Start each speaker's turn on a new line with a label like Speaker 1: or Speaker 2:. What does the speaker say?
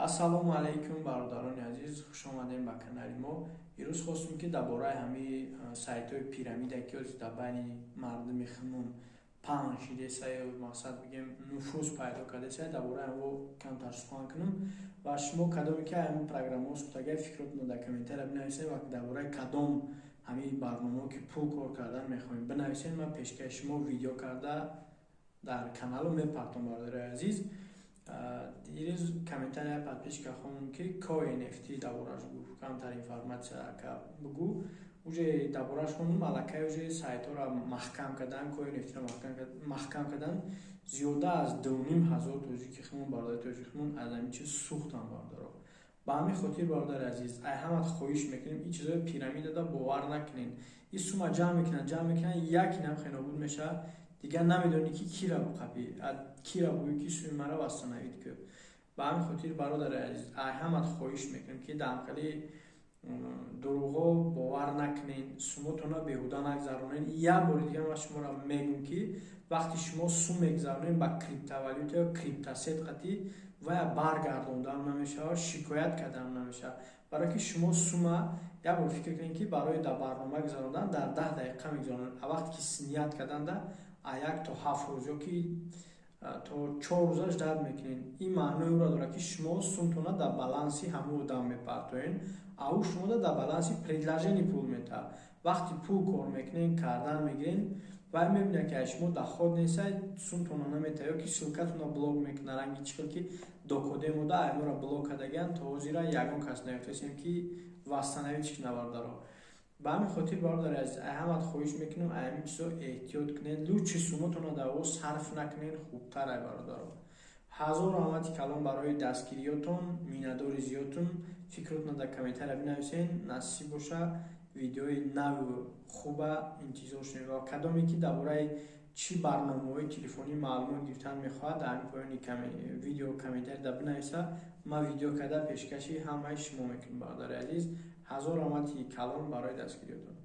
Speaker 1: Ассалому алайкум, бародарони азиз, хуш омадем ба канали мо. Ирӯз хостем, ки дар бораи ҳамаи сайтҳои пирамида, ки ҳозир дар байни мардуми худмон паҳн шидесаю, мақсад бигем, нуфуз пайдо кардесай, дар бораи ҳамо камтар сухан кунам. Ва шумо кадоме ки ҳамин программаҳо сохтагай, фикротонро дар комментария бинависед ва дар бораи кадом ҳамин барномаҳо, ки пул кор кардан мехоҳем, бинависед. Ман пешкаши шумо видео карда дар каналу мепартом. Бародарои азиз, дирӯз комментария подписчика хондам, ки коNFT дар бораш гуфт, камтар информация бугӯ. Уже дар бораш хондам, аллакай уже сайтҳоро маҳкам кардан, коNFT-ро маҳкам кардан. Зиёда аз 2500 тоҷики худмон, бародари тоҷики худмон, аз ҳамин чиз сӯхтан, бародаро. Ба ҳамин хотир, бародари азиз, ай ҳамат хоҳиш мекунем, ин чизҳои пирамидада бовар накунед. Ин сума ҷамъ мекунанд, ҷамъ мекунанд, як инам хенобуд мешавад, дигар намедонӣ, ки кира буқапӣ, кира бугӯӣ, ки суми мара восстановить кӯ. Ба ҳамин хотир, бародари азиз, ай ҳамат хоҳиш мекунем, ки дар ҳамхели дурӯғҳо бовар накунед, сумотонро беҳуда нагзаронед. Як бори дигар ман шуморо мегӯм, ки вақте шумо сум мегзаронед ба криптовалюта ё криптосет қатӣ, вая баргардондаам намешавад, шикоят кардаам намешавад, барое ки шумо сума, як бор фикр кунед, ки барои дар барнома гузарондан дар 10 дақиқа мегузаронанд, а вақте ки снять карданда 1 то 7 рӯз ё ки то 4 рӯза ждать мекунед. Ин маънои ӯро дорад, ки шумо сумтона дар баланси ҳамон одам мепартоед, а ӯ шумода дар баланси предложение пул метаҳад. Вақте пул кор мекунед, кардан мегиред, вай мебинад, ки аз шумо доход нестай, сумтона наметаҳад ё ки ссылкатонро блок мекунад. Ранги чӣ хел ки докодемода айморо блок кардагианд, то ҳозира ягон кас наёфтасем, ки восстановить кунад, бародаро. Ба ҳамин хотир, бародари азиз, ай ҳамат хоҳиш мекунам, ай ҳамин чизо эҳтиёт кунед. Лучше сумотонро дар о сарф накунед, хубтар ай, бародаро. Ҳазор раҳмати калон барои дастгириётон, миннатдори зиёдтон. Фикротонро дар комментария бинависед. Насиб боша, видеои наву хуба интизор шунед. Ва кадоме ки дар бораи чӣ барномаҳои телефонӣ маълумот гирифтан мехоҳад, дар ҳамин поёни видео комментария бинависа, ман видео карда пешкаши ҳамаи шумо мекунам. Бародари азиз, ҳазор раҳмати калон барои дастгириётон.